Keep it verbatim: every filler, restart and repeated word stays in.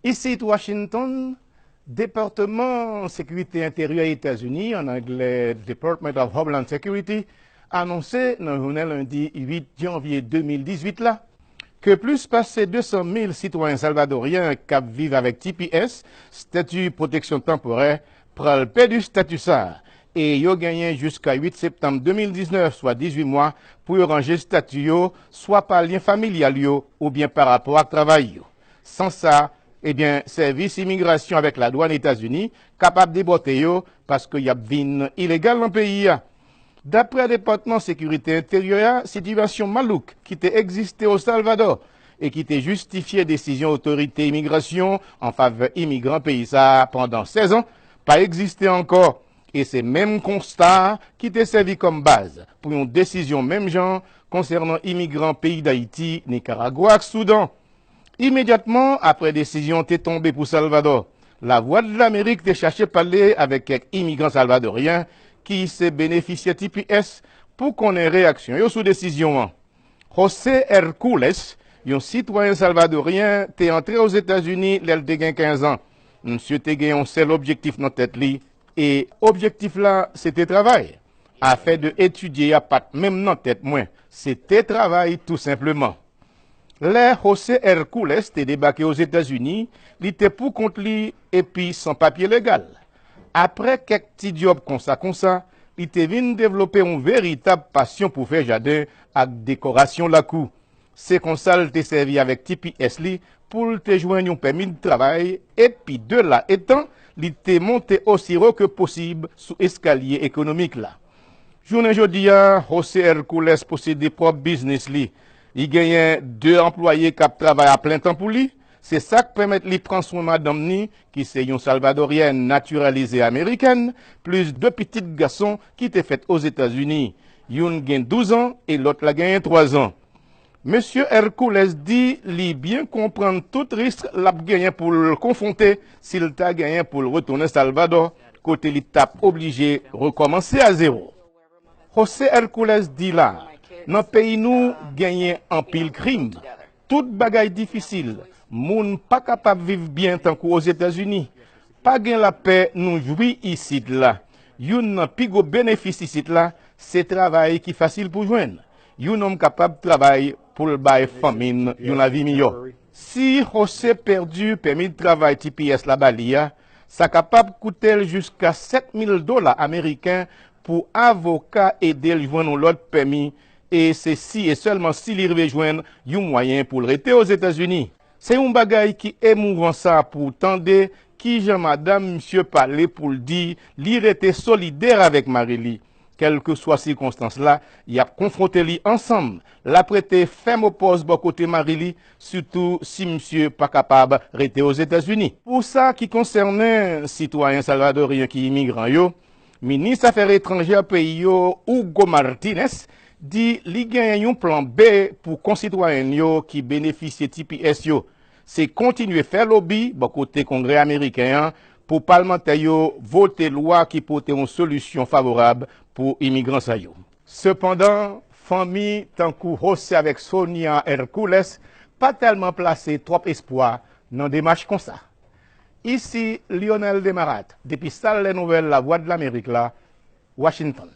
Isit Washington, Depatman Sekirite Enteryè Etazini, an anglè Department of Homeland Security, anonse nan jounen lendi uit janvye de mil dizuit la ke plis pase de san mil sitwayen salvadoryen k ap viv avèk T P S, Stati Pwoteksyon Tanporè, pral pèdi stati sa a, e yo genyen jiska uit septanm de mil diznèf, swa dizuit mwa, pou yo ranje stati yo, swa pa lyen familyal yo oubyen pa rapò ak travay yo. San sa, ebyen, sèvis imigrasyon avèk ladwàn Etazini kapab depòte yo paske y ap vin ilegal nan peyi a. Daprè Depatman Sekirite Enteryè a, sitiyasyon malouk ki te egziste o Salvadò e ki te jistifye desizyon otorite imigrasyon an favè imigran peyi sa a pandan sèz an pa egziste ankò. E se menm konsta a ki te sèvi kòm baz pou yon desizyon menm jan konsènan imigran peyi Dayiti, Nikaragwa ak Soudan. Imedyatman apre desizyon te tonbe pou Salvadò, Lavwadlamerik te chache pale avèk kèk imigran salvadoryen ki se benefisyè T P S pou konnen reyaksyon yo sou desizyon an. José Hercules, yon sitwayen salvadoryen, te antre Ozetazini lè l te gen kenz an. Misye te gen yon sèl objektif nan tèt li, e objektif la se te travay. Afè de etidye a pa t menm nan tèt mwen, se te travay tou senpleman. Lè José Hercules te debake Ozetazini, li te pou kont li epi san papye legal. Apre kèk ti djòb konsa konsa, li te vin devlope yon veritab pasyon pou fè jaden ak dekorasyon lakou. Se konsa l te sèvi avèk T P S li pou l te jwenn yon pèmi travay, epi de la etan, li te monte osi wo ke posib sou eskalye ekonomik la. Jounen jodi a, José Hercules posede pwòp biznis li. Li genyen de anplwaye k ap travay a plen tan pou li. Se sa k pèmèt li pran swen madanm ni, ki se yon salvadoryèn natiralize amerikèn, plis de pitit gason ki te fèt Ozetazini. Youn gen douz an e lòt la genyen twa zan. Mesye Hercules di li byen konprann tout risk l ap genyen pou l konfwonte si l ta genyen pou l retounen Salvadò, kote li t ap oblije rekòmanse a zewo. José Hercules di la, nan peyi nou genyen anpil krim. Tout bagay difisil. Moun pa kapab viv byen tankou Ozetazini. Pa gen lapè nou jwi isit la. Youn nan pi gwo benefis isit la, se travay ki fasil pou jwenn. Yon nonm kapab travay pou l bay fanmi n yon lavi miyò. Si José pèdi pèmi travay T P S la ba li a, sa kapab koute l jiska sèt mil dola ameriken pou avoka ede l jwenn yon lòt pèmi, e se si e sèlman si li rive jwenn yon mwayen pou l rete Ozetazini. Se yon bagay ki emouvan sa pou w tande kijan madanm misye pale pou l di li rete solidè avèk mari li. Kèlkeswa sikonstans la, y ap konfwonte li ansanm. L ap rete fèm opòz bò kote mari li, sitou si misye pa kapab rete Ozetazini. Pou sa ki konsènen sitwayen salvadoryen ki imigran yo, minis afè etranjè peyi yo, Hugo Martinez, di li genyen yon plan B pou konsitwayen yo ki benefisye T P S yo. Se kontinye fè lobi bò kote Kongrè ameriken an pou palmantè yo vote lwa ki pote yon solisyon favorab pou imigran sa yo. Sepandan, fanmi tankou José avèk Sonia Hercules pa tèlman plase twòp espwa nan demach konsa. Isi Lionel Desmarattes, depi sal lè nouvèl Lavwadlamerik la, Washington.